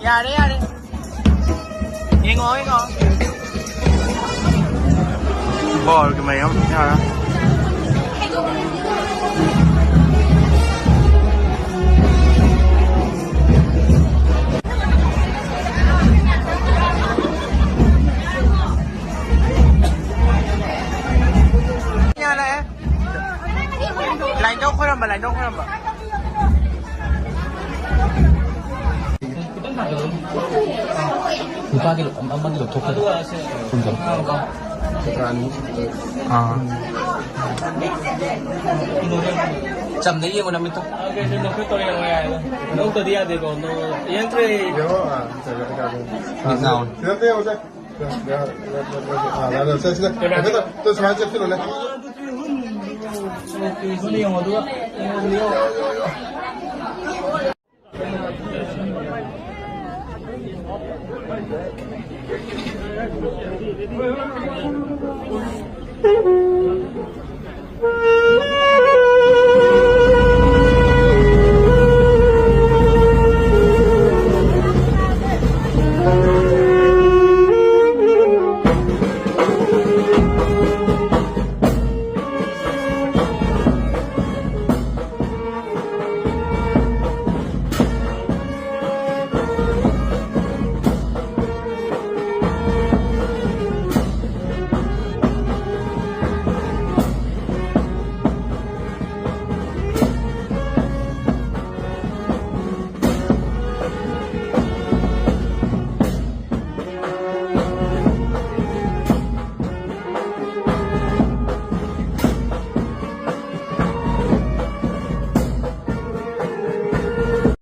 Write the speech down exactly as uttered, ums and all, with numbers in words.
ꯌꯥꯔꯦ, ꯌꯥꯔꯦ꯫ ꯌꯦꯡꯉꯣ, ꯌꯦꯡꯉꯣ꯫ ꯕꯣꯜꯒꯤ ꯃꯌꯥꯝ ꯌꯥꯔꯦ꯫ ꯌꯥꯔꯦ꯫ ꯂꯥꯏꯟꯗꯧ ꯈꯣꯏꯔꯝꯕ, ꯂꯥꯏꯟꯗꯧ ꯈꯣꯏꯔꯝꯕ꯫ ꯂꯨꯄꯥꯒꯤ ꯑꯃꯒꯤ ꯂꯧꯊꯣꯛꯈ꯭ꯔꯦ꯫ ꯀꯨꯟ ꯀꯨꯟ꯫ ꯑꯥ꯫ ꯆꯝꯅ ꯌꯦꯡꯉꯣ ꯅꯃꯤꯠꯇꯣ꯫ ꯅꯧꯗ꯭ꯔꯗꯤ ꯌꯥꯗꯦꯀꯣ꯫ ꯅꯣ, ꯌꯦꯡꯗ꯭ꯔꯦ꯫ ꯌꯦꯡꯉꯣ, ꯑꯥ, ꯆꯠꯂꯦ, ꯆꯠꯂꯦ꯫ ꯃꯤꯠ ꯉꯥꯎꯔꯦ꯫ ꯁꯤꯗ ꯑꯝꯇ ꯌꯦꯡꯉꯣꯁꯦ꯫ ꯁꯤꯗ, ꯁꯤꯗ, ꯁꯤꯗ, ꯁꯤꯗ꯫ ꯑꯥ, ꯂꯥꯛꯑꯦ, ꯂꯥꯛꯑꯦ, ꯁꯤꯗ, ꯁꯤꯗ꯫ ꯀꯩꯅꯣ? ꯍꯥꯏꯐꯦꯠꯇ, ꯇꯨ ꯁꯨꯃꯥꯏꯅ ꯆꯦꯞꯁꯤꯜꯂꯨꯅꯦ꯫ ꯌꯦꯡꯉꯣ, ꯑꯗꯨꯒ꯫